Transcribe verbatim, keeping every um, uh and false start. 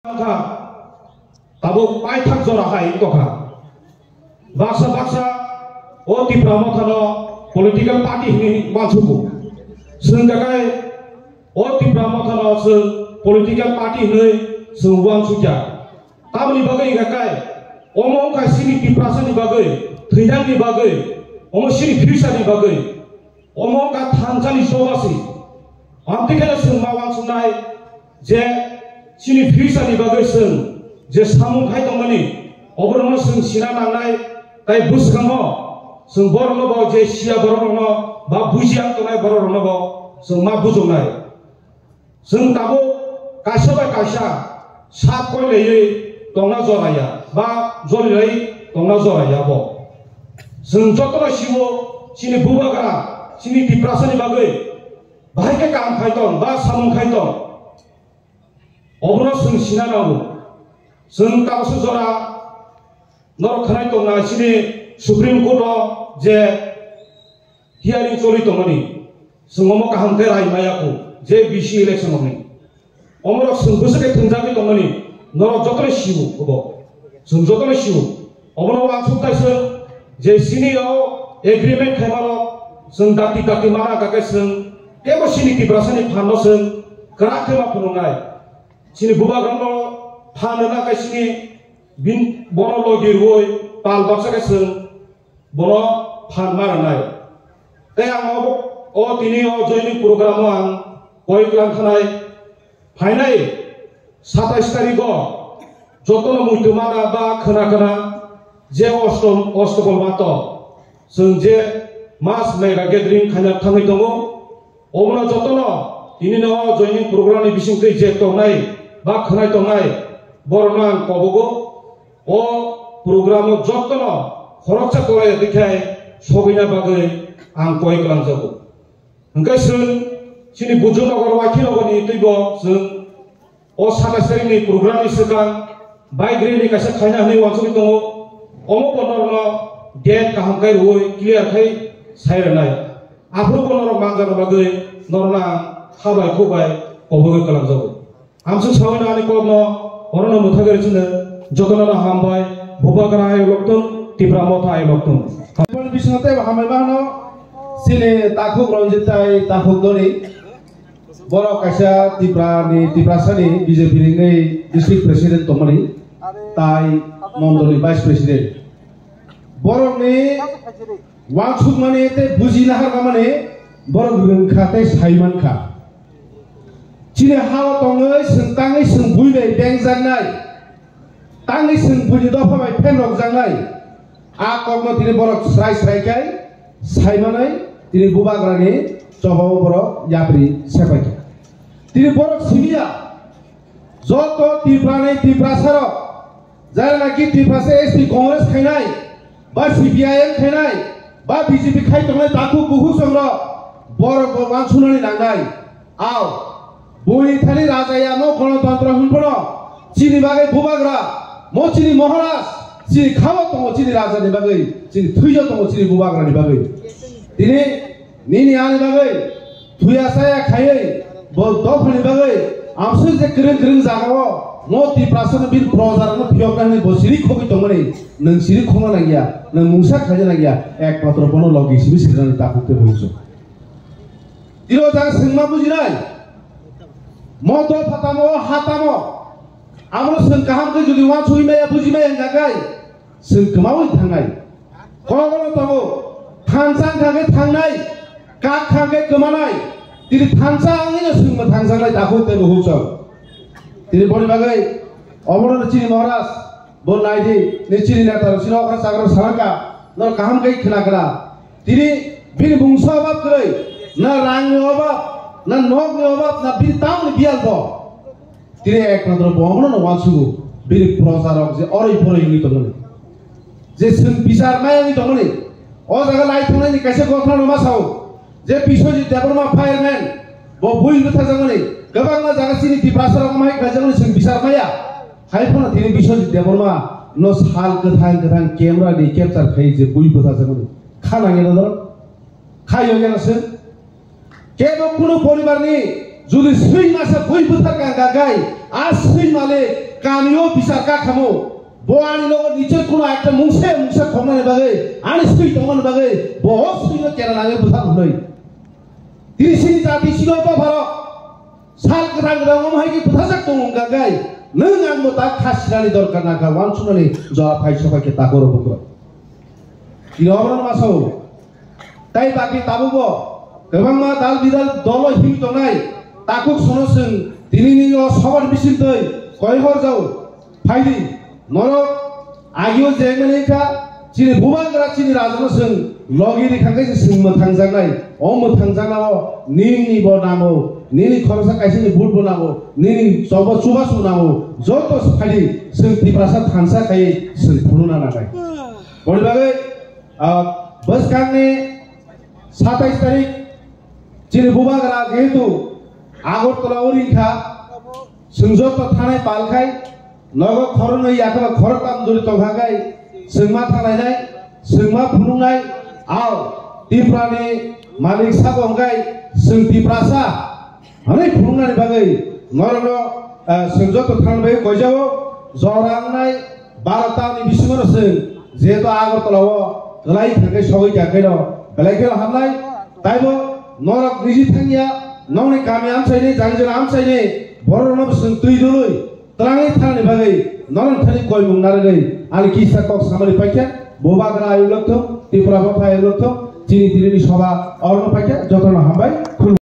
Wngkha, tabuk paithak jora hai wngkha. Baksa baksa o Tipra Mothano political party hwnwi uansugo. Chwng kakai o Tipra Mothano chwng political party hwnwi chwng uansukya. Tamoni bagwi kakai omo wngkha chini Tiprasani bagwi, thwinani bagwi, omo chini future ni bagwi. Omo wngkha thansani chobasi. Amtwi kheno chwng ma uansuknai je chini future ni bagwi chwng je samung khai tongmani, oborokno chwng sina nangnai, tai bwskango chwng borokno bo je siya borokno ba bujiya tongnai borokno bo chwng ma bujoknai. Chwng tabuk kaisa bai kaisa sak koilaiwi tongna joraya ba jolilai tongna joraya bo. Chwng jotono sio chini bubagra chini Tiprasani bagwi bahai khe kam khai tong ba samung khai tong. Obono chwng sina nango. Chwng tabuksa jora norok khwnai tongna chini Supreme Court o je hearing choli tongmani, chwng omo kaham khe rai maya kho je B C election rokni. Omorok chwng bwswk khe thwngjagwi tongmani, norok jotono sio obo. Chwng jotono sio. Obono uansuk kaisa je chini o agreement khaimarok chwng dakti dakti mana kake chwng tebo chini Tiprasani phanno chwng kwrak khe ma phunuknai. Chini bubagrokno phan rwna khe chini bin-, bono logi rwui pal baksa khe chwng bono phan ma rwnai. Tei ang obo, o tini o joining program o ang koi klang khanai. Phainai satais tarikh o jotono muitu mana ba khwna khwna je ostom, ostobol mato chwng je mass mega gathering khaina thangwi tongo. Obono jotono tini no joining program ni bisingtwi je tongnai ba khwnai tongnai borokno ang kobogo. O program o jotono khoroksa tola ya twikhai sogwina bagwi ang koi kwlangjago. Hwnkhe chwng chini Bujunogor Wakhinagar ni twibo chwng o satais tarikh ni program ni swkang bike rally kaisa khaina hwnwi uansugwi tongo. Omo bo norokno date kaham khe rwui clear khai sai rwnai. Aphuru bo norok manjana bagwi norokno ang kha bai khuk bai kobogwi kwlangjago. Amswk saui no ani kokno orono mwthagwi rwchino jotono no hambai, Bubagra ayok loktung, Tipra Motha ayok loktung. Boni bisingo teibo hambai ma hwno, chini takhuk Ranjit tai takhuk Doni, borok kaisa Tipra ni, Tiprasa ni B J P ni wngwi district president tongmani, tai mondol ni vice president. Borok ni Wansukmani tei buji naharmani borok rwngkha tei saimankha. Chini hao tongwi chwng tangwi chwng bui bai bengjaknai, tangwi chwng buini dopha bai phenrokjaknai. A kokno tini borok srai srai khe saimanwi tini bubagrani chobao borok yapri sepaikha. Tini borok simiya joto Tiprani Tiprasarok Jara naki Tiprasa S T Congress khainai, ba C P I M khainai, ba B J P khai tongnai takhuk bukhuk songrok, borok bo uansunani nangnai. Ao, boni thani rajaya no Ganatantro hwnphano, chini bagwi bubagra, mo chini Maharaj, chini khao tongo chini rajani bagwi, chini thwiyo tongo chini bubagrani bagwi. Tini Nini ani bagwi thuya saya khaiwi bo dophani bagwi amswk je kwrwng kwrwng jagao mo Tiprasano bini projarokno phiyokna hwnwi bo siri khogwi tongmani, nwng siri khogna nangya, nwng mungsa khaina nangya, ekmatro bono logi simi sirinani takhuk tei bo hwnso. Tiro jang swngma bujinai, mo dopha tamo, ha tamo, amono swng kaham khe jodi uansugwi maya, buji maya hwnka khe, Chwng kwmaui thangnai. Kokno tongo. Thansa wngkha khe thangnai. Kak kha khe kwmanai. Tini thansa wngwino chwngno thangjaknai takhuk tei bukhuk chwng. Tini boni bagwi omono chini Maharaj, bo naidi, ni chini neta rok chini okra chakra salangka, no kaham khe khna khna. Tini bini mungsa obab kwrwi, na rangni obab, na nokni obab, na bini tamni biyal bo. Tini ekmatro bo omono no uansugo, bini proja rok je oroi poroi wngwi tongmani. Je chwng bichar maya wngwi tongmani. O jaga lai thangnaini kaisa ghotona no ma sao. Je Biswajit Debbarma fireman, bo bui bwtharjakmani. Kwbangma jaga chini Tiprasa rok mai khlaijakmani chwng bichar maya. Hai phano tini Biswajit Debbarma no sal kwthang kwthang camera ni capture khai je bui bwtharjakmani. Kha nangya na doro? Kha yongya na se? Kebo kuno poribar ni jodi swi masa bui bwthar kang kang kai, a swi malik Kamio bisar ka khamo. Bo ani logo nichoi kuno ekta mungsa mungsa khoknani bagwi, ani swi tongmani bagwi, bo o swino kera nangwi bwthar hwnwi. Tini sini jati sino to pharo. Sal kwthang kwthang omo hai khe bwthajak tongo wngkha khe, nwng ang bo tak kha sinani dorkar nangkha, uansuknani jora phai sobai khe takoro bukro. Tini obono ma sao. Tai baki tabukbo kwbangma dal bidal dolo himwi tongnai, takhuk sono chwng tinini o sobani bisingtwi koi hor jao. Phaidi, norok agio jengmani kha, chini bubagra chini rajano chwng logi rikha khe chwng mwthangjaknai. O mwthangjaknao nini bo nango, nini khoroksa kaisani vote bo nango, nini chobo chubachu nango, joto phaidi chwng Tiprasa thansa khai chwng phunukna nangnai. Boni bagwi, ah, bwskangni satais tarik chini bubagra jehetu Agartala o ringkha, chwng joto thanai palkhai, nogo khoroknwi yakha khoroktham jori tongkha khe, chwng ma thanglainai, chwng ma phunuknai, ao Tiprani malik sabo hwnkhe chwng Tiprasa hwnwi phunuknani bagwi norokno, eh, chwng joto thangna bagwi koijago, jora wngnai baro tamni bisingo chwng jehetu Agartala o kwlai thangkhe sogwi kha khe no belai kheno hamnai, taibo norok niji thangya, nokni kami amchaini, jani jani amchaini bororokno chwng twi dului, twlangwi thangni bagwi norok thani koimung narwgwi ani kisa kok samani paikha, bubagra ayuk lokthung, Tripura bopha ayuk lokthung, chini tinini soba orno paikha, jotono hambai,